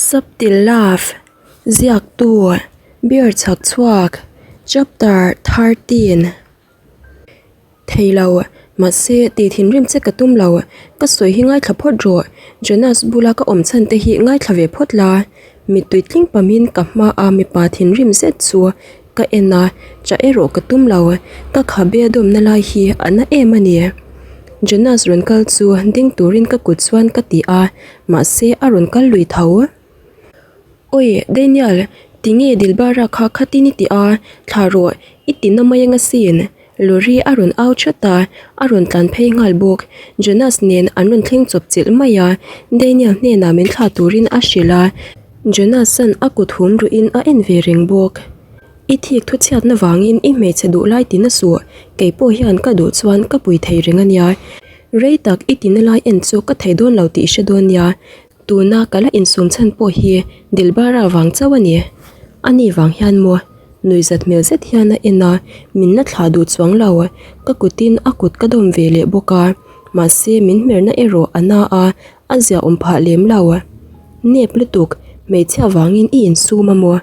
Subtle Love, Ziaktu, Beer chhak chhuak, Chapter 13. Thei lo, mahse tih thinrim che ka tum lo, ka sawi hi ngaithla phawt rawh, Jonas bula ka awm chhan te hi ngaithla ve phawt la. Mittui tling pamin ka hma a mipa thinrim zet chu ka en a, chah erawh ka tum lo, ka khabe dawmna lai hi a na em a ni. Jonas rawn kal chu ding turin ka kut chuan ka ti a, mahse a rawn kal lui tho. Awi Daniel, tinge Dilbara kha khatin i ti a, thla rawh, i ti na mai anga sin. Lorry a rawn au that a, a rawn tlan phei nghal bawk. Jonas nen an rawn thleng chawp chilh mai a, Daniel hnenah min thlah turin a hrilh a, Jonas-a'n a kut hum ruhin a en ve reng bawk. I thik thu chhiatna vangin i hmeichhe duh lai ti na suh, kei pawh hian ka duh chuan ka pui thei reng a nia. Rei tak i tina lai en chu ka thei dawn lo tih i hre dawn nia. Tuna ka la insum chhan pawh hi Dilbara vang chauh a ni. Ani vang hian maw? Nuihzat hmel zet hian a en a, min la thlah duh chuang lo. Ka kutin a kut ka dawm ve leh bawk a, mahse min hmerna erawh a na a, a ziaawm phah lem lo. Nep lutuk, hmeichhia vangin i insum a maw?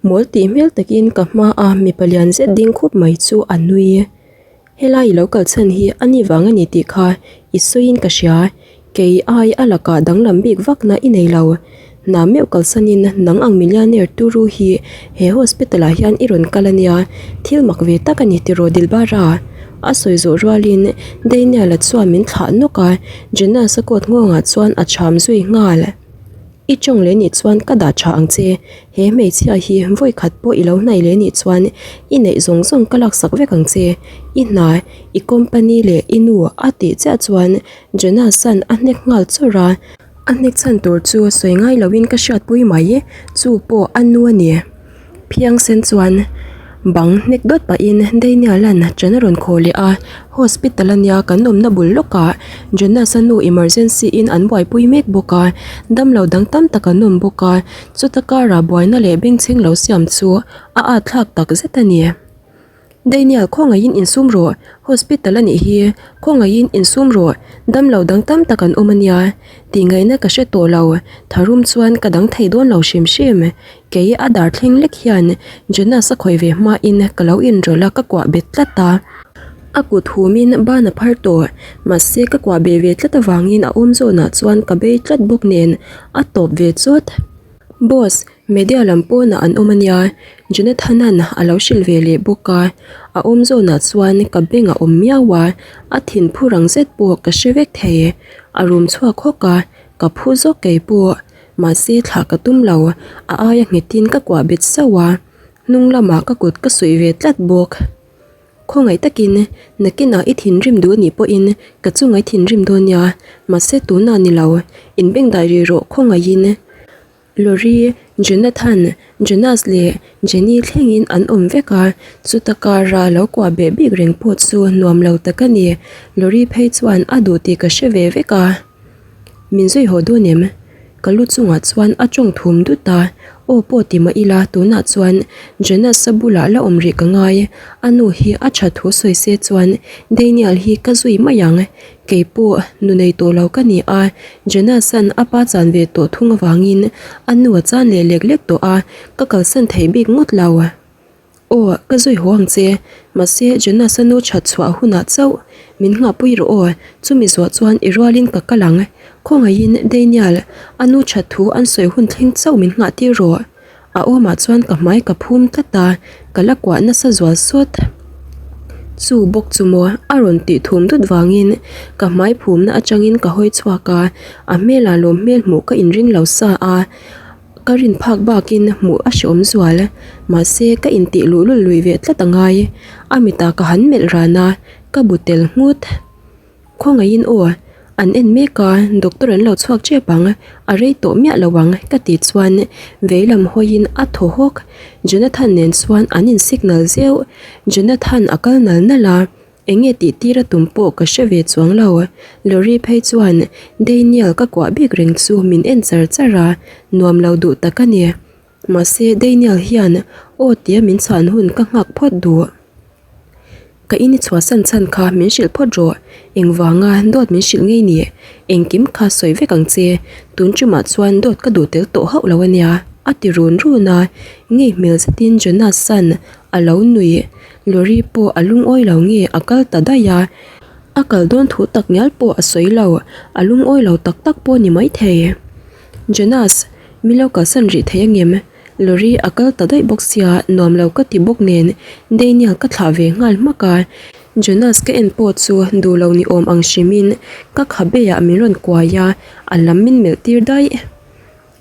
Mawl tih hmel takin ka hma a mipa lian zet ding khup mai chu a nui. Helai i lo kal chhan hi a ni vang a ni tih kha i sawiin ka hria, kei ai a lakah danglam bik vakna i nei lo. Hna meuh kalsanin nang ang millionaire turu hi he hospital ah hian i rawn kal a nia, thil mak ve tak a ni tiraw Dilbara? A sawi zawh rualin Daniel-a chuan min thlah nawk a, Jonas-a coat nghawngah chuan a cham zui nghal. I tawng leh nih chuan ka dah tha ang che, he hmeichhia hi vawi khat pawh i lo hnaih leh nih chuan i neih zawng zawng ka laksak vek ang che, i hna, i company leh i nu a tih chiah chuan Jonas-a'n a hnek nghal chawrh a, a hnek chhan tur chu sawi ngai loin ka hriatpui mai, chu pawh a nu a ni. Phiangsen chuan bang hnek dawt pahin Daniel-a'n ṭan a rawn khaw leh a, hospital ania kan awmna bul lawkah Jonas-a nu emergency in an buaipui mek bawk a, damlo dang tam tak an awm bawk a, chuta karah buaina leh bengchheng lo siam chu a at thlak tak zet a ni. Daniel khawngaihin insum rawh, hospital a nih hi, khawngaihin insum rawh, damlo dang tam tak an awm a nia, tih ngaihna ka hre tawh lo, tharum chuan ka dang thei dawn lo hrim hrim, kei a dar thleng lek hian Jonas a khawih ve hmain ka lo inrawlh a ka kuah bet tlat a, a kut humin ban a phar tawh, mahse ka kuah beh ve tlat avangin a awm zawnah chuan ka bei tlat bawk nen a tawp ve chawt. Boss, Media lam pawnah an awm a nia, Jonathan-a'n a lo hrilh ve leh bawk a, a awm zawnah chuan ka beng a awm miau a, a thin phu rang zet pawh ka hre vek thei. A rum chhuak hawk a, ka phu zawk kei pawh, mahse thlah ka tum lo, a aia nghetin ka kuah bet sauh a, hnung lamah ka kut ka suih ve tlat bawk. Khawngaih takin, nakinah i thinrim duh anih pawhin ka chunga i thinrim dawn nia, mahse tunah ni lo, inbengdai rih rawh khawngaihin. Lori, Jonathan, Jonas leh Jenny thlengin an awm vek a, chuta kara lo kuah beh bik reng pawh chu nuam lo tak a ni. Lori phei chuan a duh tih ka hre ve vek a. Min zui haw dawn em? Ka lu chungah chuan a tawng thum dut a, aw pawh ti mah ila tunah chuan Jonas-a bulah la awm rih ka ngai, a nu hi a tha thu sawi se chuan Daniel hi ka zui mai ang. Kei pawh nu nei tawh lo ka ni a, Jonas-a'n a pa chan ve tawh thung avangin a nu a chan leh lek lek tawh a, ka kalsan thei bik ngawt lo. Aw, ka zui haw ang che, mahse Jonas-a nu that chhuah hunah chauh min nghahpui rawh aw, chumi zuah chuan i rualin ka kal ang. Khawngaihin Daniel, a nu that thu an sawi hun thleng chauh min nghah tir rawh. A awmah chuan ka hmai ka phum tlat a, ka la kuah nasa zual sawt. Chu bawk chu maw a rawn tih thum dut vangin ka hmai phumna atangin ka hawi chhuak a, a hmelah lawm hmel hmuh ka inring lo sa a, ka rin phak bakin hmuh a hreawm zual. Mahse ka intih luhlul lui ve tlat a ngai, a mitah ka han melh ran a, ka bu tel nghut. Khawngaihin aw, an en mek a, doctor an lo chhuak tep ang, a rei tawh miah lo ang ka tih chuan veilam hawiin a thaw hawk, Jonathan nen chuan an in signal zeuh, Jonathan a kal nal nal a, eng nge tih tir a tum pawh ka hre ve chuang lo, Lorry phei chuan Daniel ka kuah bik reng chu min en char char a, nuam lo duh tak a ni, mahse Daniel hian aw tia min chhan hun ka nghak phawt duh. Ka in i chhuahsan chhan kha min hrilh phawt rawh. Engvanga dawt min hrilh ngei ni? Engkim kha sawi vek ang che. Tun tumah chuan dawt ka duh tel tawh hauh lo a nia, a ti run run a. Ngei hmel zetin Jonas-a'n a lo nui. Lori pawh a lungawi lo nge a kal ta daih a. A kal dawn thu tak ngial pawh a sawi lo, a lungawi lo tak tak pawh a ni maithei. Jonas, min lo kalsan rih thei angem? Lori a kal ta daih bawk sia, nuam lo ka ti bawk nen Daniel ka thlah ve nghal hmak a. Jonas ka en pawh chu duh lo ni awm ang hrimin ka khabeah min rawn kuai a, a lam min melh tir daih.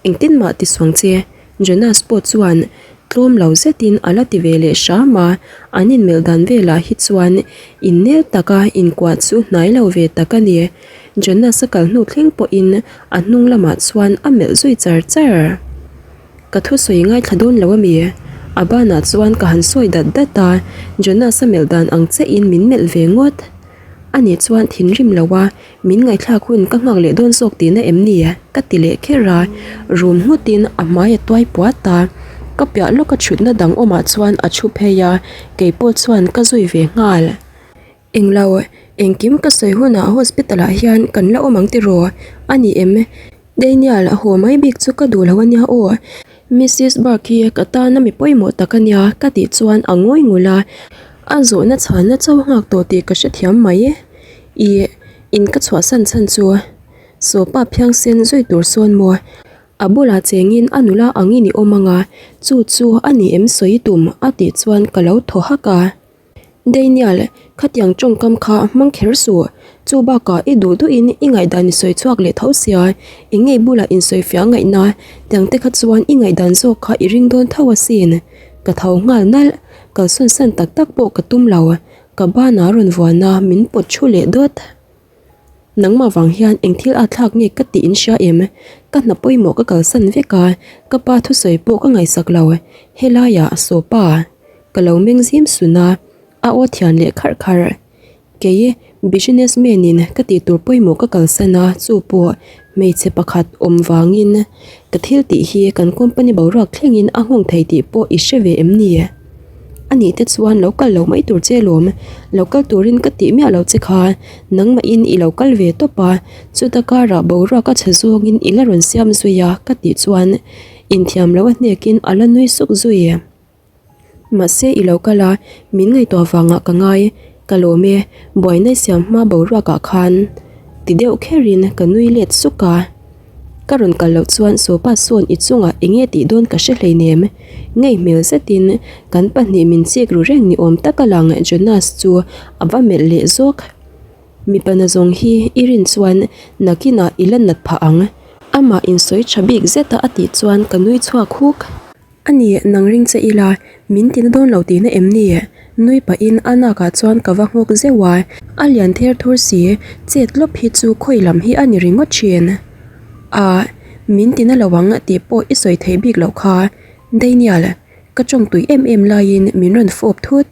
Engtin mah ti suang che, Jonas pawh chuan tlawm lo zetin a la ti ve leh hram a, an inmelh dan velah hi chuan innel taka inkuah chu hnai lo ve tak a ni. Jonas a kal hnu thleng pawhin a hnung lamah chuan a melh zui char char. Ka thusawi ngaithla dawn lo ami? A banah chuan ka han sawi dat dat a, Jonas a melh dan ang chiahin min melh ve ngawt. Ani chuan thinrim lo a, min ngaihthlak hun ka nghak leh dawn zawk tihna em ni? Ka ti leh kher a, rum nghutin a hmai a tuai puat a. Ka piah lawka thutna dang awmah chuan a thu phei a, keipawh chuan ka zui ve nghal. Englo, engkim ka sawi hunah hospital ah hian kan la awm ang tiraw? A ni em? Daniel, haw mai bik chu ka duh lo a nia aw. Missus Burke hi ka tana mi pawimawh tak a nia ka tih chuan a ngawi ngul a, a zawhna chhanna chauh nghak tawh tih ka hrethiam mai. Ih, in ka chhuahsan chhan chu Sawpa phiangsen zui tur sawn maw? A bulah chengin a nula angin i awm ang a, chu chu a ni em sawi tum a tih chuan ka lo thaw hak a. Daniel, khatiang tawngkam kha hmang kher suh. Chu bakah i duh duhin i ngaihdan i sawi chhuak leh tho sia, i ngei bulah insawi fiah ngaihna, tiang te kha chuan i ngaihdan zawk kha i ring dawn tho asin. Ka tho nghal nalh, kalsawn san tak tak pawh ka tum lo, ka banah rawn vuan a, min pawt thu leh dawt. Nangmah vang hian eng thil a thlak nge ka tih in hria em? Ka hna pawimawh ka kalsan vek a, ka pa thusawi pawh ka ngaihsak lo. Helaiah Sawpa ka lo meng zim sun a, a aw thian leh kharh kharh. Kei business man in ka tih tur pawimawh ka kalsan a, chu pawh hmeichhe pakhat awm vangin ka thil tih hi kan company boruak thlengin a nghawng thei tih pawh i hre ve em ni? A nih te chuan lo kal lo mai tur che lawm, lo kal turin ka tih miah lo che kha, nangmahin i lo kal ve tawp a, chuta karah boruak a chhe zawngin i la rawn siam zui a ka tih chuan inthiam lo a hnekin a la nui suk zui. Mahse i lo kal a, min ngaihtuah vangah ka ngai, ka lawm e, buaina i siam hma boruakah khan ti deuh kherin ka nui let suk a. Ka rawn kal loh chuan sofa sawn i chungah eng nge tih dawn ka hre hleinem. Ngei hmel zetin kan pahnih min chik ru reng ni awm taka lang Jonas chu a va melh leh zawk. Mipa na zawng hi i rin chuan nakinah i la nat phah ang. Amah insawi tha bik zeta a tih chuan ka nui chhuak huk. A ni, nang ring che ila, min tina dawn lo tihna em ni? Nui pahin a nakah chuan ka va nghawk zeuh a, a lian ther thur si, chet lawp hi chu khawi lam hi a ni ringawt thin. A, min tina lo ang tih pawh i sawi theih bik loh kha, Daniel, ka tawngtui em em laiin min rawn fawp thut.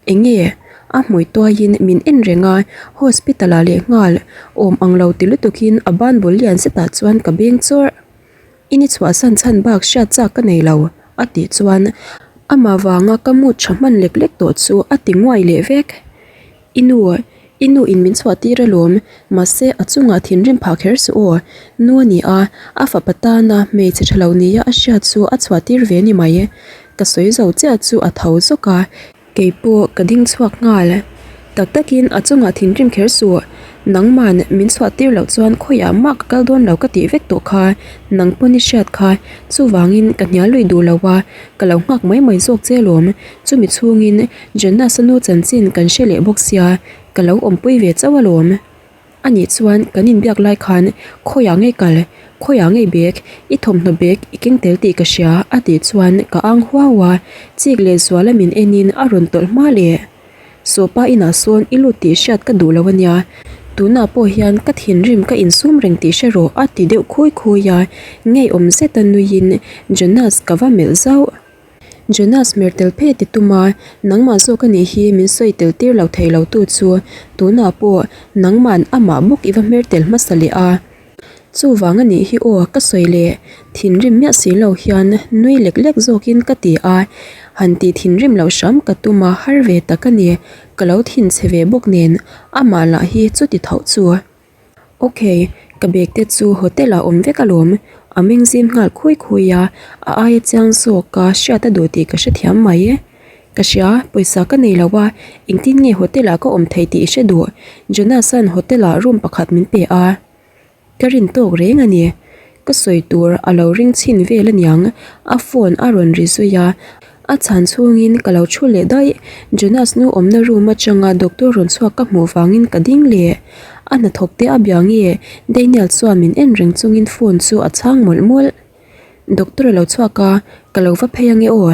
Eng nge? A hmui tuaiin min en reng a, hospital ah lehnghal awm ang lo ti lutukin a ban bul lian zetah chuan ka beng chawrh. I ni chhuahsan chhan bak hriat chak ka nei lo, a tih chuan amah vanga ka mood tha hman lek lek tawh chu a ti nguai leh vek. I nu, i nu in min chhuah tir alawm, mahse a chungah thinrim phah kher suh aw, nu a ni a, a fapa tana hmeichhe tha lo nia a hriat chu a chhuah tir ve ni mai. Ka sawi zo chiah chu a tho zawk a. Kei pawh ka ding chhuak nghal. Tak takin a chungah thinrim kher suh. Nangman min chhuah tir loh chuan khawiah mah ka kal dawn lo ka tih vek tawh kha. Nang pawn i hriat kha. Chuvangin ka hnial lui duh lo a, ka lo nghak mai mai zawk che alawm. Chumi chhungin Jonas-a nu chanchin kan hre leh bawk sia, ka lo awmpui ve chauh alawm. A nih chuan kan inbiak lai khan khawiah ngei kal, khawiah ngei bag, i thawmhnaw bag i keng tel tih ka hria a tih chuan ka ang huau a, chik leh zuala min enin a rawn tawlh hma leh. Sawpa inah sawn i lut tih hriat ka duh lo a nia, tunah pawh hian ka thinrim ka insum reng tih hre rawh a ti deuh khui khui a, ngeiawm zeta nuiin Jonas ka va melh zauh. Jonas hmer tel phet i tum a, nangmah zawk a nih hi min sawi tel tir lo thei lo tu chu tunah pawh nangman amah bawk i va hmer tel hmasa leh a. Chuvang a nih hi aw ka sawi leh thinrim miah si lo hian nui lek lek zawkin ka ti a, han tih thinrim loh hram ka tum a har ve tak a ni, ka lo thinchhe ve bawk nen amah lah hi chuti tho chu. Ok, ka bag te chu hotel ah awm vek alawm, a meng zim nghal khui khui a, a aia chiang zawk a hriat a duh tih ka hrethiam mai. Ka hria, pawisa ka nei lo a, engtin nge hotel ah ka awm thei tih i hre duh, Jonas an hotel ah room pakhat min pe a. Ka rin tawk reng a ni. Ka sawi tur a lo ring chhin vel aniang, a phone a rawn ri zui a, a chhan chhungin ka lo thu leh daih. Jonas nu awmna room atanga doctor rawn chhuak ka hmuh vangin ka ding leh. A hnathawk te a bia nge? Daniel chuan min en reng chungin phone chu a chhang mawlh mawlh. Doctor a lo chhuak a, ka lo va phei ange aw.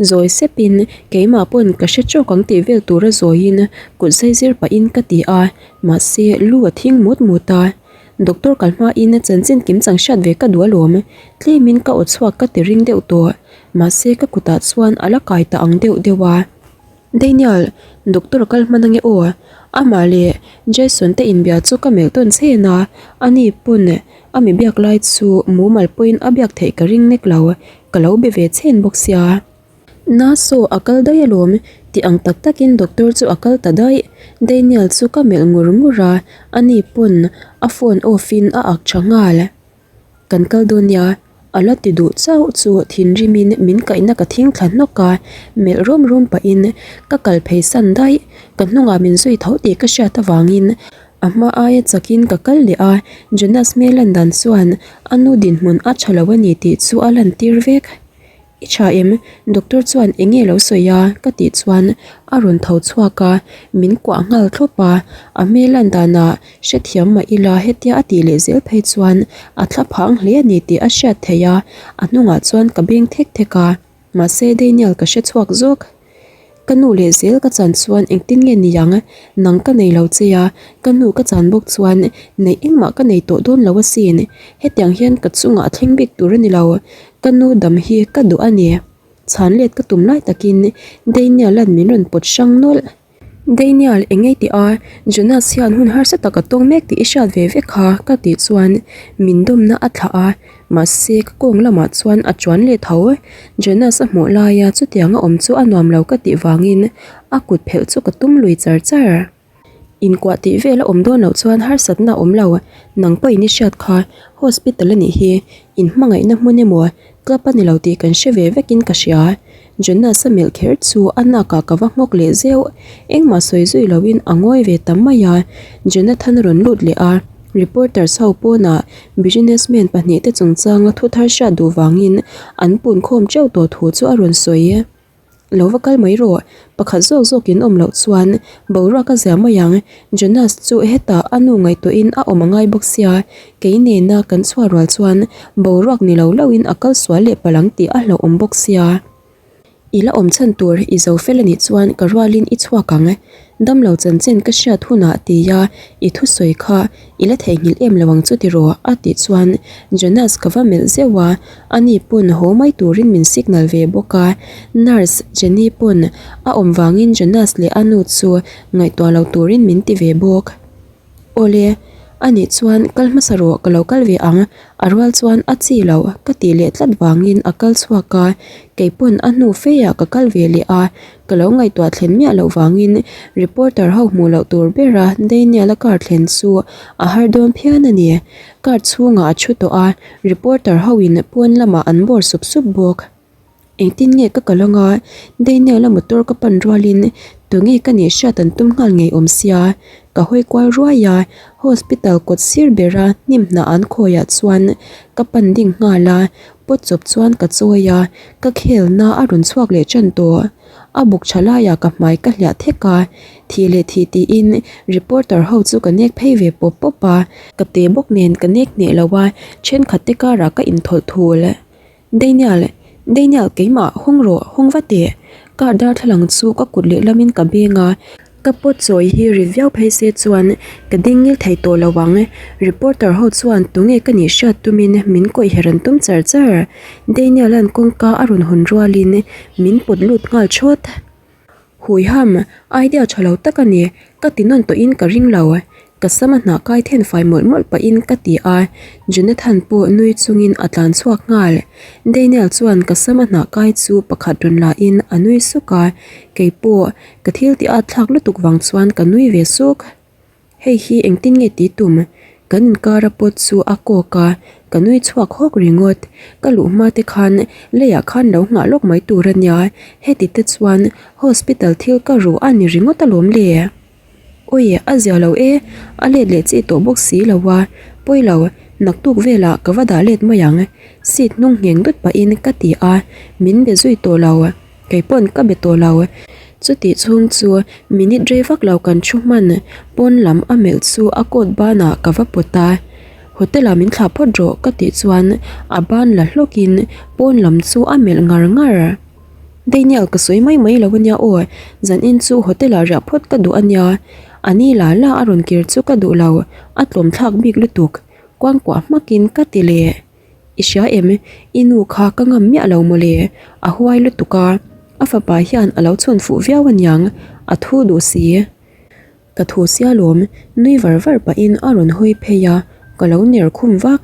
Zawi sepin keimah pawn ka hre chawk ang tih vel tura zawiin kut zai zir pahin ka ti a, mahse lu a thing mut mut a. Doctor kal hmain chanchin kim chang hriat ve ka duh alawm, tlemin ka aw chhuak ka ti ring deuh tawh, mahse ka kutah chuan a la kai ta ang deuh deuh a. Daniel, doctor kal hman ange aw, amah leh Jason te inbia chu ka melh tawn chhen a, ani pawn a mi biak lai chu mumal pawhin a biak theih ka ring nek lo, ka lo be ve chhen bawk sia. Na saw a kal daih alawm, ti ang tak takin doctor chu a kal ta daih, Daniel chu ka melh ngur ngur a, ani pawn a phone off in a ak tha nghal. Kan kal dawn nia, a la ti duh chauh chu thinrimin min kaihna ka thing thla hnawk a, melh rum rum pahin ka kal phei san daih, ka hnungah min zui tho tih ka hriat avangin a hma aia chakin ka kal leh a, Jonas hmel lan dan chuan a nu dinhmun a tha lo a ni tih chu a lantir vek. I tha em? Doctor chuan eng nge lo sawi a? Ka tih chuan a rawn tho chhuak a, min kuah nghal thlawp a, a hmel lan danah hrethiam mah ila hetia a tih leh zel phei chuan a thla phang hle a ni tih a hriat theih a, a hnungah chuan ka beng thek thek a, mahse Daniel ka hre chhuak zawk. Ka nu leh zel ka chan chuan engtin nge ni ang? Nang ka nei lo che a, ka nu ka chan bawk chuan neih engmah ka nei tawh dawn lo asin. Hetiang hian ka chungah a thleng bik tur a ni lo. Ka nu dam hi ka duh a ni. Chhan let ka tum lai takin Daniel-a'n min rawn pawt hrang nawlh. Daniel, eng ngei tih a, Jonas hian hun harsa tak a tawng mek tih i hriat ve vek kha ka tih chuan min dawmna a thlah a, mahse ka kawng lamah chuan a chuan leh tho. Jonas a hmuh laia chutiang a awm chu a nuam lo ka tih vangin a kut phelh chu ka tum lui char char. Inkuah tih vel a awm dawn loh chuan harsatna a awm lo, nang pawhin i hriat kha hospital a nih hi, inhmangaihna hmun emaw club a ni lo tih kan hre ve vekin ka hria. Jonas a melh kher chu a nakah ka va nghawk leh zeuh, engmah sawi zui loin a ngawi ve ta mai a, Jonathan a rawn lut leh a, reporters ho pawnah businessman pahnihte chungchanga thu thar hriat duh vangin an pun khawm teuh tawh thu chu a rawn sawi. Lo va kal mai rawh, pakhat zawk zawkin awm loh chuan boruak a zia mai ang, Jonas chu hetah a nu ngaihtuahin a awm a ngai bawk sia, kei nena kan chhuah rual chuan boruak ni lo loin a kal sual leh palh ang tih a hlauhawm bawk sia. I la awm chhan tur i zo fel a nih chuan ka rualin i chhuak ang, damlo chanchin ka hriat hunah tia i thusawi kha I la theihnghilh em lo ang chu tiraw? a tih chuan Jonas ka va melh zeuh a, ani pawn haw mai turin min signal ve bawk a, nurse Jenny pawn a awm vangin Jonas leh a nu chu ngaihtuah lo turin min ti ve bawk. Awle, anih chuan kal hmasa rawh ka lo kal ve ang, a rual chuan a chi lo ka tih leh tlat vangin a kal chhuak a, kei pawn a hnu feiah ka kal ve leh a, Ka lo ngaihtuah thlen miah loh vangin reporter ho hmuh loh tur bera Daniel-a car thlen chu a har dawn phian a ni. Car chhungah a thu tawh a, reporter ho in pawn lamah an bawr sup sup bawk. Engtin nge ka kal anga Daniel-a motor ka pan rualin tunge ka nih hriat an tum nghal ngei awm sia. Ka hawi kual ruai a, hospital kawt sir bera hnim hnah an khawiah chuan ka pan ding nghal a, Pawt chawp chuan ka chawi a, ka khelna a rawn chhuak leh tan tawh. A buk tha laiah ka hmai ka hliah thek a, thih leh thih tiin reporter ho chu ka nek phei ve pawp pawp a. Ka te bawk nen ka nek hneh lo a, thenkhat te karah ka inthawlh thul. Daniel, Daniel keimah hawng rawh, hawng va teh. Car darthlalang chu ka kut lehlamin ka beng a. Ka pawt chawi hi ri viau phei se chuan ka ding ngil thei tawh lo ang. Reporter ho chuan tunge ka nih hriat tumin min kawih her an tum char char. Daniel-a'n kawngka a rawn hawn rualin min pawt lut nghal thawt. Huiham, idea tha lo tak a ni, ka ti nawn tawhin ka ring lo. Ka sam a hnah kai then fai mawlh mawlh pahin ka ti a, Jonathan pawh nui chungin a tlan chhuak nghal. Daniel chuan ka sam a hnah kai chu pakhat rawn la in a nui suk a, kei pawh ka thil tih at thlak lutuk vang chuan ka nui ve suk. Hei hi engtin nge ti tum? Kan inkar a pawt chu a kawk a, ka nui chhuak hawk ringawt. Ka luh hma te khan leiah khan lo nghah lawk mai tur a nia, heti te chuan hospital thil ka ruh a ni ringawt alawm le. Awi, a zia lo e, a let leh chi tawh bawk si lo a, pawi lo, naktuk velah ka va dah let mai ang, seat hnung ngheng dut pahin ka ti a, min be zui tawh lo, kei pawn ka be tawh lo. Chutih chhung chu minute rei vak lo kan thu hman, pawn lam a melh chu a coat banah ka va pawt a, hotel ah min thlah phawt rawh ka tih chuan a ban la hlawkin pawn lam chu a melh ngar ngar. Daniel ka sawi mai mai lo ania aw, zanin chu hotel ah riah phawt ka duh ania, a ni la la a rawn kir chu ka duh lo, a tlawm thlak bik lutuk, kuangkuah hmakin ka ti leh. I hria em, i nu kha ka ngam miah lo mawle, a huai lutuk a, a fapa hian a lo chhun fuh viau aniang, a thu duh si. Ka thu sia lawm, nui var var pahin a rawn hawi phei a, ka lo ner khum vak.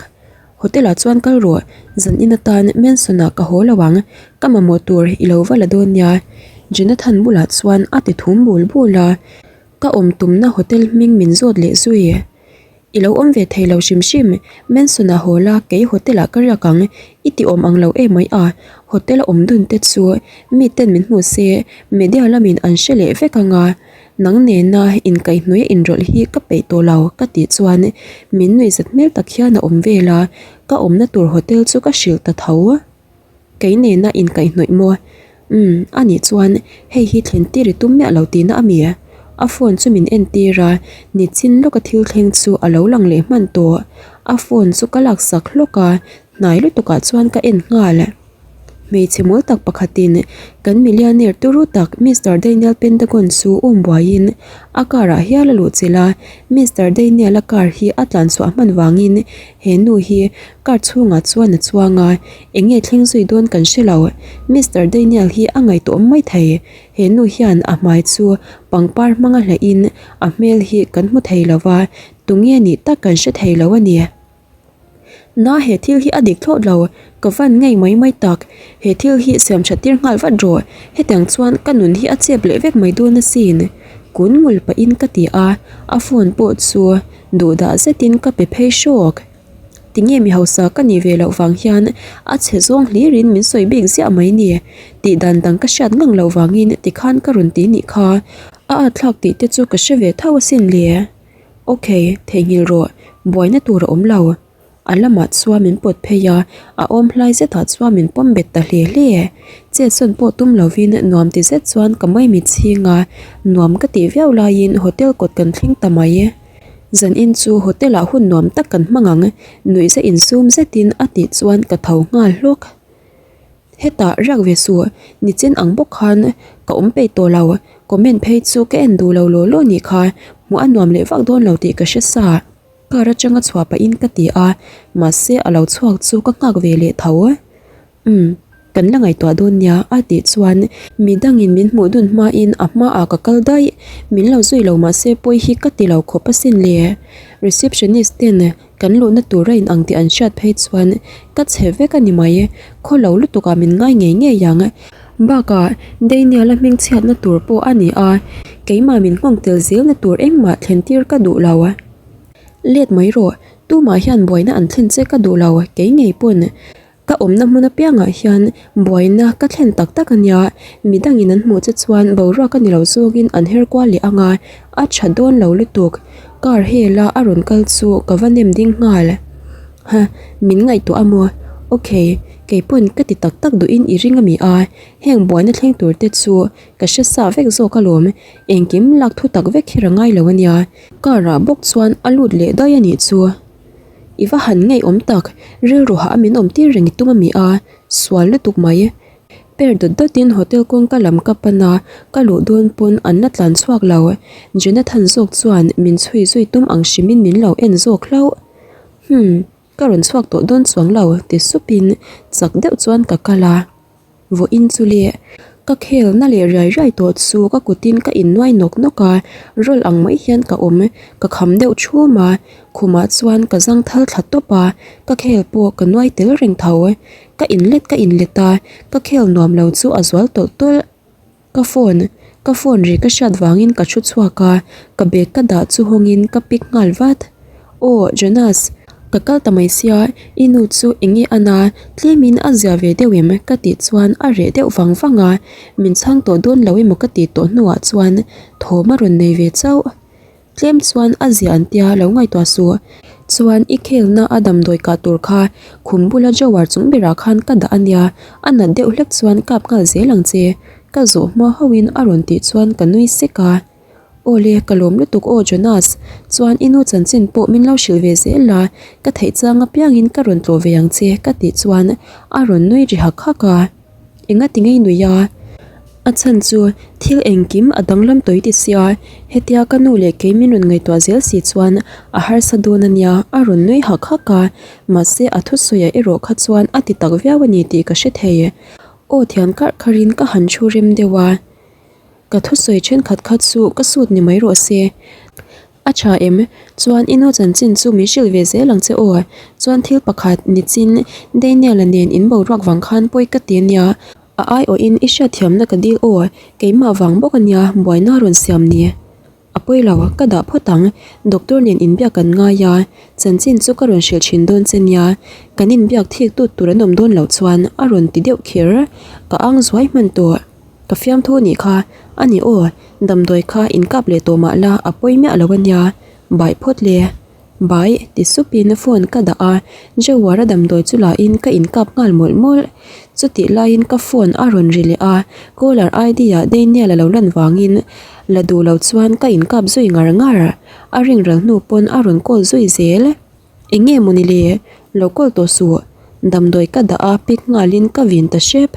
Hotel ah chuan kal rawh, zan in atan Mansion ah ka haw lo ang, ka mamawh tur i lo va la dawn nia. Jonathan bulah chuan a ti thum bul bul a, ka awm tumna hotel hming min zawt leh zui. I lo awm ve thei lo hrim hrim, Mansion ah haw la kei hotel ah ka riak ang, i ti awm ang lo em mai a, hotel a awm dun te chu mi ten min hmu se media lamin an hre leh vek ang a, nang nena inkaihhnawih a inrawlh hi ka peih tawh lo ka tih chuan min nuihzat hmel tak hian a awm vel a, ka awmna tur hotel chu ka hrilh ta tho. Kei nena inkaihhnawih maw? Umm, anih chuan hei hi thlen tir i tum miah lo tihna a mi? A phone chu min entir a, nichin lawka thil thleng chu a lo lang leh hman tawh. A phone chu ka laksak hlawk a, hnai lutukah chuan ka en nghal. Hmeichhe mawl tak pakhatin kan millionaire turu tak Mister Daniel Pentagon chu um buaiin a car ah hial a luh chilh a, Mister Daniel-a car hi a tlan chhuah hman vangin he nu hi car chhungah chuan a chuang a, eng nge thleng zui dawn kan hre lo. Mister Daniel hi a ngaihtuah awm mai thei, he nu hian a hmai chu pangpar hmanga hlaih in a hmel hi kan hmu thei lo va, tunge nih tak kan hre thei lo a ni. Na he thil hi a dik thlawt lo, ka van ngei mai mai tak, he thil hi siam that tir nghal vat rawh, hetiang chuan ka nun hi a chep leh vek mai dawn asin, kun ngul pahin ka ti a, a phone pawh chu duhdah zetin ka pe phei hrawk. Tinge mi hausa ka nih ve loh vang hian a chhe zawng hlirin min sawi bik ziah mai ni, tih dan dang ka hriat ngang loh vangin tikhan ka rawn ti nih kha, a atthlak tih te chu ka hre ve tho asin le. Ok, theihnghilh rawh, buaina tur a awm lo. A lamah chuan min pawt phei a, a awm hlai zetah chuan min pawm bet ta hle hle. Chetsawn pawh tum lovin nuam ti zet chuan ka maimit chhing a, nuam ka tih viau laiin hotel kawt kan thleng ta mai. Zanin chu hotel ah hun nuam tak kan hmang ang, nuihza insum zetin a tih chuan ka tho nghal hlawk. Hetah riak ve suh, nichin ang bawk khan ka awm peih tawh lo, comment phei chu ka en duh lo law law nih kha, hmuh a nuam leh vak dawn lo tih ka hre sa. Car atanga chhuah pahin ka ti a, mahse a lo chhuak chu ka nghak ve leh tho. Umm, kan la ngaihtuah dawn nia a tih chuan midangin min hmuh dun hmain a hmaah ka kal daih, min lo zui lo mahse pawi hi ka ti lo khawp asin le. Receptionist ten Kan luhna tur a inang tih an hriat phei chuan ka chhe vek a ni mai, khaw lo lutuk ah min ngai ngei ngei ang. Bakah Daniel-a hming chhiatna tur pawh a ni a, keimah min nghawng tel zelna tur engmah thlen tir ka duh lo. Let mai rawh, tumah hian buaina an thlen che ka duh lo, kei ngei pawn. Ka awmna hmun apiangah hian buaina ka thlen tak tak a nia, midangin an hmuh che chuan boruak a ni lo zawngin an her kual leh ang a, a tha dawn lo lutuk. Car hela a rawn kal chu ka va nem ding nghal. Ha, min ngaihtuah a maw? Ok, keipawn ka ti tak tak duhin i ring a mi a, heng buaina thleng tur te chu ka hre sa vek zawk alawm, engkim lak thu tak vek hi ra ngai lo a nia. Car ah bawk chuan a lut leh daih a nih chu. I va han ngeiawm tak, rilru hah a min awm tir reng i tum a mi a, sual lutuk mai. Per dawt dawt in hotel kawngka lam ka pan a, ka luh dawn pawn an la tlan chhuak lo. Jonathan zawk chuan min chhui zui tum ang hrim in min lo en zawk hlauh. Hmm, ka rawn chhuak tawh dawn chuang lo ti sup in chak deuh chuan ka kal a. Vawiin chu le. Ka khel na leh riai riai tawh chu ka kutin ka innuai nawk nawk a, rawl ang mai hian ka awm. Ka kham deuh thum a, khumah chuan ka zang thal thla tawp a, ka khel pawh ka nuai tel reng tho. Ka inlet ka inlet a, ka khel nuam lo chu a zual tawlh tawlh. Ka phone, ka phone ri ka hriat vangin ka thu chhuak a, ka bag ka dah chu hawngin ka pick nghal vat. Aw Jonas, ka kal ta mai sia, i nu chu eng nge a na, tlemin a zia ve deuh em? ka tih chuan a reh deuh vang vang a, min chhang tawh dawn lo emaw ka tih tawh hnuah chuan thawm a rawn nei ve chauh. Tlem chuan a zia an tia lo ngaihtuah suh. Chuan i khelna a damdawi kah tur kha khum bula drawer chung berah khan ka dah a nia, a nat deuh hlek chuan kap nghal zel ang che. Ka zawh hma hauhin a rawn tih chuan ka nui sek a. Aw le, ka lawm lutuk aw Jonas, chuan i nu chanchin pawh min lo hrilh ve zel a, ka theih chang apiangin ka rawn tlawh ve ang che ka tih chuan a rawn nui ri hak hak a. Enga ti ngei nui a? A chhan chu thil engkim a danglam tawi ti sia, hetia ka nu leh kei min rawn ngaihtuah zel si chuan a harsa dawn a nia, a rawn nui hak hak a, mahse a thusawi ah erawh kha chuan a ti tak viau a ni tih ka hre thei. Aw thian karh kharin ka han thu rem deuh a, ka thusawi thenkhat kha chu ka sut ni mai rawh se. A tha em? Chuan i nu chanchin chu min hrilh ve zel ang che aw. Chuan thil pakhat nichin Daniel-a nen in boruak vang khan pawi ka ti ania. A aiawhin i hriatthiamna ka dil aw, keimah vang bawk ania buaina rawn siam ni. A pawi lo, ka dah phawt ang. Doctor nen inbiak kan ngai a, chanchin chu ka rawn hrilh thin dawn che nia. Kan inbiak thik tut tur an awm dawn loh chuan a rawn ti deuh kher. Ka ang zuai hman tawh. Ka fiamthu nih kha, a ni aw, damdawi kha inkap leh tawh mah la a pawi miah lo a nia, baih phawt le. Baih, ti supin phone ka dah a, Jawara damdawi chu lahin ka inkap nghal mawlh mawlh. Chutih laiin ka phone a rawn ri leh a, caller ID ah Daniel a lo lan vangin la duh lo chuan ka inkap zui ngar ngar. A ring ral hnu pawn a rawn call zui zel. Eng nge mawni le? Lo call tawh suh. Damdawi ka dah a, pick nghalin ka vin ta hrep.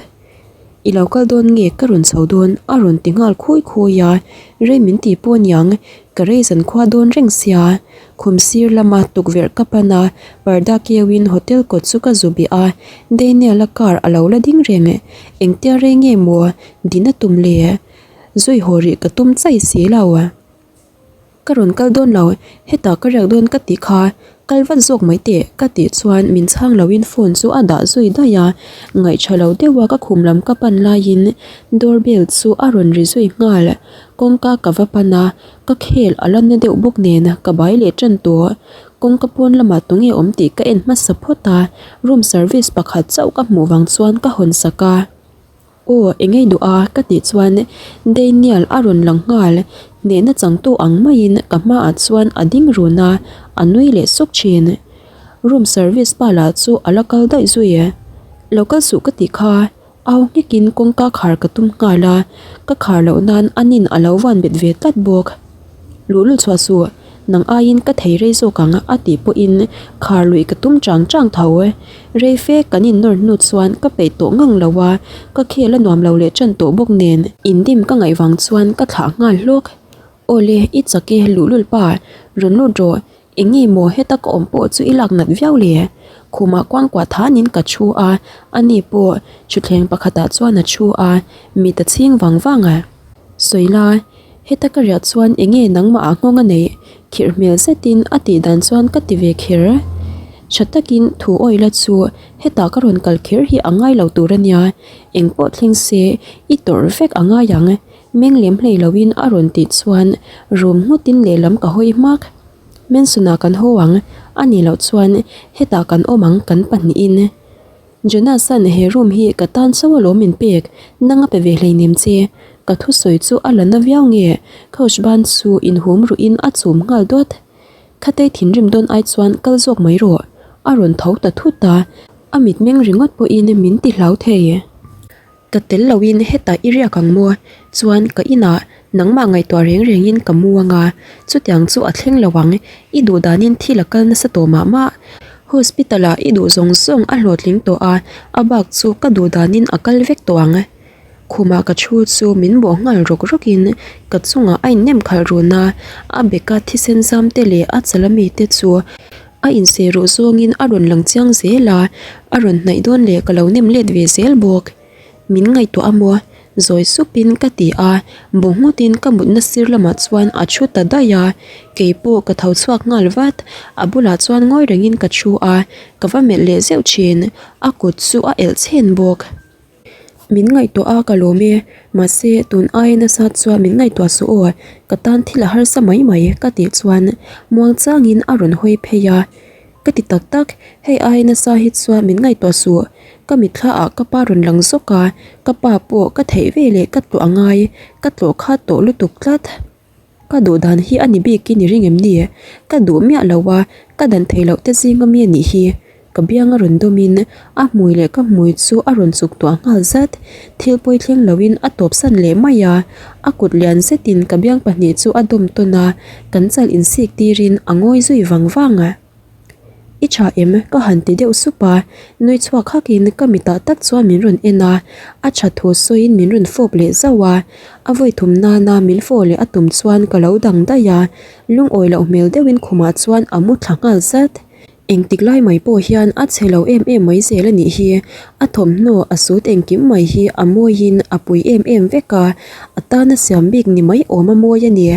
I lo kal dawn nge ka rawn chho dawn a rawn ti nghal khui khui a, rei min ti pawh aniang ka rei zan khua dawn reng sia. Khum sir lama tukverh ka pan a, parda keuin hotel kawt chu ka zu bih a, Daniel-a car a lo la ding reng. Engtia rei nge maw din a tum le? Zui haw rih ka tum chai si lo. Ka rawn kal dawn lo, hetah ka riak dawn ka tih kha, kal vat zawk mai teh ka tih chuan min chhang loin phone chu a dah zui daih a, ngaihṭha lo deuha ka khum lam ka pan laiin door bell chu a rawn ri zui nghal, kawngka ka va pan a, ka khel a la na deuh bawk nen ka bai leh ṭan tawh, kawngka pawn lamah tunge awm tih ka en hmasa phawt a, room service pakhat chauh ka hmuh vang chuan ka hawn sak a. Aw, eng ei duh a? ka tih chuan Daniel a rawn lang nghal, hnehna changtu ang maiin ka hmaah chuan a ding run a, a nui leh suk thin. Room service pa lah chu a la kal daih zui. Lo kal suh ka tih kha, au nghekin kawngka khar ka tum nghal a, ka khar loh nan anin a lo van bet ve tlat bawk. Luhlul chhuah suh, nang aiin ka thei rei zawk ang a tih pawhin khar luih ka tum chang chang tho. Rei fe kan innawr hnu chuan ka peih tawh ngang lo a, ka khel a nuam lo leh ṭan tawh bawk nen. Indim ka ngaih vang chuan ka thlah nghal hlawk. Aw le, i chak e luhlul pa, rawn lut rawh, eng nge maw heta ka awm pawh chu i lak nat viau le? Khumah kuangkuah thanin ka thu a, ani pawh thutthleng pakhatah chuan a thu a, mit a chhing vang vang a. Sawi la. Heta ka riah chuan eng nge nangmah ah nghawng a neih? Khirh hmel zetin a tih dan chuan ka ti ve kher. Tha takin thu awih la chu hetah ka rawn kal kher hi a ngai lo tur a nia, eng pawh thleng se i tawrh vek a ngai ang, meng lem hlei loin a rawn tih chuan rum nghutin lehlam ka hawi hmak. Mansion ah kan haw ang, a nih loh chuan hetah kan awm ang kan pahnihin. Jonas-a'n he room hi ka tan chauh alawm min pek, nang a pe ve hleinem che. Ka thusawi chu a la na viau nge? Couch ban chu inhum ruhin a chum nghal dawt. Khatei thinrim dawn ai chuan kal zawk mai rawh. A rawn tho ta thut a, a mitmeng ringawt pawhin min ti hlau thei. Ka tel loin hetah i riak ang maw? Chuan ka inah nangmah ngaihtuah reng rengin ka mu anga, chutiang chu a thleng lo ang, i duh danin thil a kal nasa tawh mah mah. Hospital ah i duh zawng zawng a hlawhtling tawh a, a bak chu ka duh danin a kal vek tawh ang. Khumah ka thu chu min bawh nghal rawk rawkin ka chungah a innem khalh run a, a beka thisen zam te leh a chal ami te chu a inseh ruh zawngin a rawn lang chiang zel a, a rawn hnaih dawn leh ka lo nem let ve zel bawk. Min ngaihtuah a maw? Zawi supin ka ti a, bu nghutin ka mutna sir lamah chuan a thu ta daih a, keipawh ka tho chhuak nghal vat, a bulah chuan ngawi rengin ka thu a, ka va melh leh zeuh thin, a kut chu a elh chhen bawk. Min ngaihtuah a ka lawm e, mahse tun aia nasa chuan min ngaihtuah suh aw, ka tan thil a harsa mai mai ka tih chuan muang changin a rawn hawi phei a. Ka ti tak tak, hei aia nasa hi chuan min ngaihtuah suh, ka mitthla ah ka pa rawn lang zawk a, ka pa pawh ka theih ve leh ka tlawh a ngai, ka tlawh kha tawh lutuk tlat. Ka duh dan hi a ni bikin i ring em ni? Ka duh miah lo a, ka dan theih loh te zinga mi a nih hi. Ka biang a rawn dawmin a hmui leh ka hmui chu a rawn chuk tuah nghal zat. Thil pawi thleng loin a tawp san leh mai a, a kut lian zetin ka biang pahnih chu a dawm tawn a, kan chal insik tirin a ngawi zui vang vang a. I tha em? Ka han ti deuh sup a, nui chhuak hakin ka mitah tak chuan min rawn en a, a tha thu sawiin min rawn fawp leh zauh a, a vawi thum nana min fawh leh a tum chuan ka lo dang daih a, lungawi loh hmel deuhin khumah chuan a mu thla nghal zat. Engtik lai mai pawh hian a chhe lo em em mai zel a nih hi, a thawmhnaw a sut engkim mai hi a mawiin a pui em em vek a, a tana siam bik ni mai awm a mawi a ni.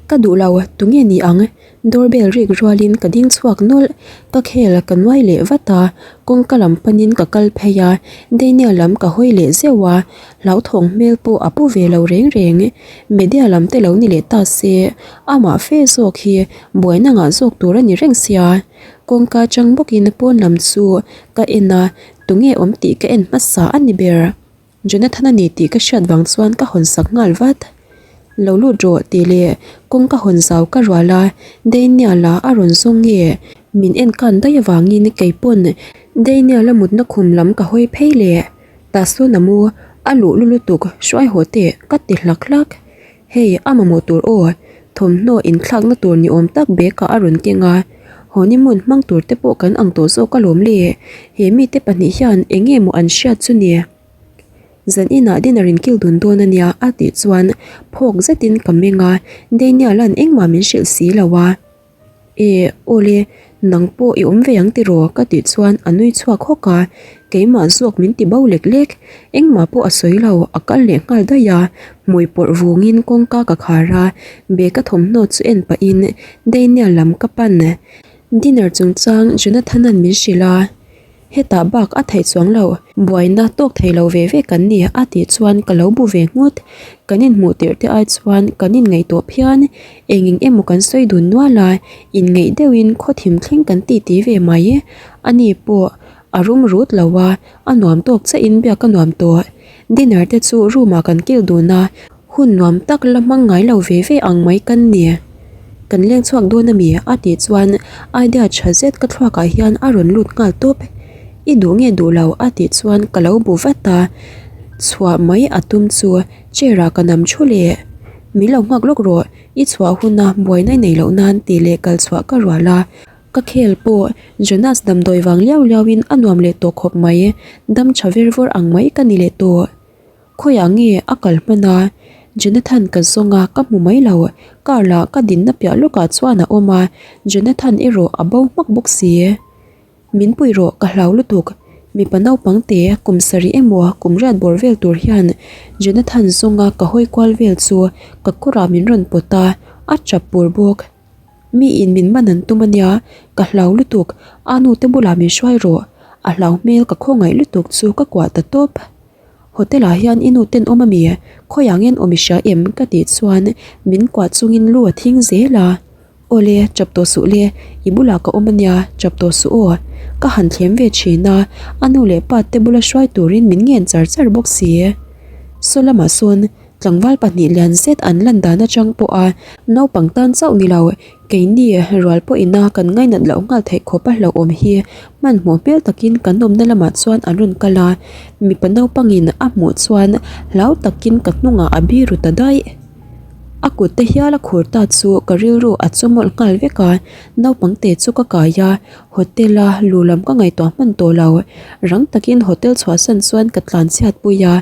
Ka duh lo, tunge ni ang? Doorbell rik rualin ka ding chhuak nawlh, ka khel ka nuai leh vat a, kawngka lam panin ka kal phei a, Daniel lam ka hawi leh zeuh a, hlauthawng hmel pawh a pu ve lo reng reng. Media lam te lo ni leh ta se, amah fe zawk hi buaina ngah zawk tur a ni reng sia. Kawngka chang bawkin pawn lam chu ka en a, tunge awm tih ka en hmasa a ni ber. Jonathan a ni tih ka hriat vang chuan ka hawn sak nghal vat. Lo lut rawh tih leh kawng ka hawn zau ka rual a, Daniel a a rawn zawng nge? Min en kan daih avangin keipawn Daniel a mutna khum lam ka hawi phei leh. Tah sawn a mu, a luh lu lutuk hruai haw teh ka ti hlak hlak. Hei a mamawh tur aw, thawmhnaw inthlakna tur ni awm tak bag ah a rawn keng a, honeymoon hmang tur te pawh kan ang tawh zawk alawm le, he mite pahnih hian eng nge maw an hriat chu ni? Zan inah dinner in kil dun dawn ania a tih chuan phawk zetin ka meng a, Daniel an engmah min hrilh si lo a. E, awle, nang pawh i awm ve ang tiraw? Ka tih chuan a nui chhuak hawk a, keimah zawk min ti bo lek lek. Engmah pawh a sawi lo, a kal leh nghal daih a, hmui pawrh vungin kawngka ka khar a, bag a thawmhnaw chu en pahin Daniel lam ka pan. Dinner chungchang Jonathan-a'n min hrilh a. Hetah bak a theih chuang lo, buaina tawk thei lo ve ve kan ni a tih chuan ka lo bu ve nghut. Kan inhmuh tirh te ai chuan kan inngaihtuah phian, eng eng emaw kan sawi dun nual a, inngeih deuhin khaw thim thleng kan ti ti ve mai. Ani pawh a rum rut lo a, a nuam tawk chiahin biak a nuam tawh. Dinner te chu room ah kan kil dun a, Hun nuam tak la hmang ngai lo ve ve ang mai kan ni. Kan leng chhuak dawn a mi? a tih chuan idea tha zet ka thluak ah hian a rawn lut nghal tawp. I duh nge duh lo? a tih chuan ka lo bu vat a, chhuah mai a tum chu chair ah ka nam thu leh. Min lo nghak lawk rawh, i chhuah huna buaina nei loh nan tih leh kal chhuah ka rual a. Ka khel pawh Jonas damdawi vang liau liau in a nuam leh tawh khawp mai, dam tha ver vawr ang mai ka ni leh tawh. Khawiah nge a kal hman a? Jonathan ka zawng a, ka hmu mai lo. Car lah ka dinna piah lawkah chuan a awm a, Jonathan erawh a bo hmak bawk si. Min pui rawh, ka hlau lutuk. Mipa naupang te, kum sarih emaw kum riat bawr vel tur hian Jonathan zawnga ka hawi kual vel chu ka kawrah min rawn pawt a, a tap pur bawk. Mi in min man an tum ania, ka hlau lutuk, a nu te bulah min hruai rawh, a hlau hmel ka khawngaih lutuk chu ka kuah ta tawp. Hotel ah hian i nu ten awm ami? Khawiah ngen awm i hria em? Ka tih chuan min kuah chungin lu a thing zel a. Awle, chap tawh suh le, i bulah ka awm ania, chap tawh suh aw. Ka han thlem ve thin a, a nu leh pa te bula hruai turin min ngen char char bawk si. Saw lamah sawn Tlangval pahnih lian zet an lan dan atang pawh a naupang tan chauh ni lo, keini rual pawh ina kan ngainat loh nghal theih khawp a hlauhawm hi hmanhmawh hmel takin kan awmna lamah chuan an rawn kal a, mipa naupangin a hmuh chuan hlau takin ka hnungah a biru ta daih. A kut te hial a khur ta chu ka rilru a chawmawlh nghal vek a, naupang te chu ka kai a, hotel a lu lam ka ngaihtuah hman tawh lo, rang takin hotel chhuahsan chuan ka tlanchhiat pui a.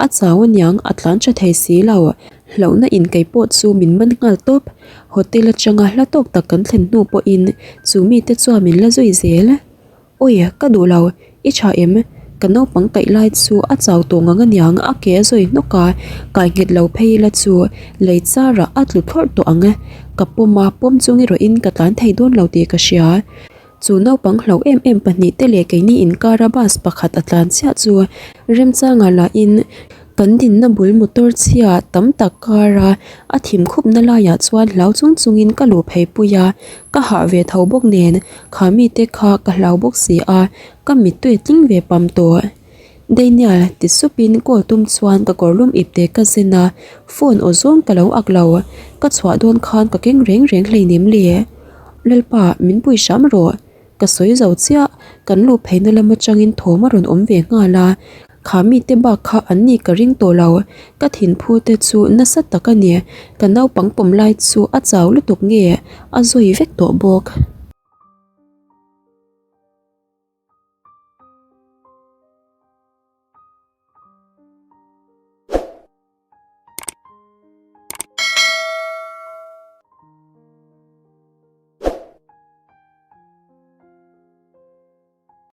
A chau aniang a tlan tha thei si lo. Hlauhna in kei pawh chu min man nghal tawp. Hotel atanga hla tawk tak kan thlen hnu pawhin chu mite chuan min la zui zel. Awi, ka duh lo, i tha em? Ka naupang kaih lai chu a chau tawh ngang aniang a ke a zawi hnawk a, kai nghet lo phei ila chu lei charah a tlu thlawrh tawh ang. Ka pawm a, pawm chung erawhin ka tlan thei dawn lo tih ka hria. Chu naupang hlau em em pahnih te leh keini inkara bus pakhat a tlan chiah chu remchangah lahin kan dinna bul motor chhia tam tak kara a thim khupna laiah chuan hlau chung chungin ka luh phei pui a, ka hah ve tho bawk nen kha mite kha ka hlau bawk si a, ka mittui a tling ve pam tawh. Daniel ti supin call tum chuan ka kawrlum ip te ka zen a, phone aw zawng ka lo ak lo, ka chhuah dawn khan ka keng reng reng hleinem le. Lalpa min pui hram rawh, ka sawi zo chiah, kan luh pheina lam atangin thawm a rawn awm ve nghal a, kha mite bak kha an ni ka ring tawh lo, ka thinphu te chu nasa tak a ni, ka naupang pawm lai chu a chau lutuk nge a zawi vek tawh bawk.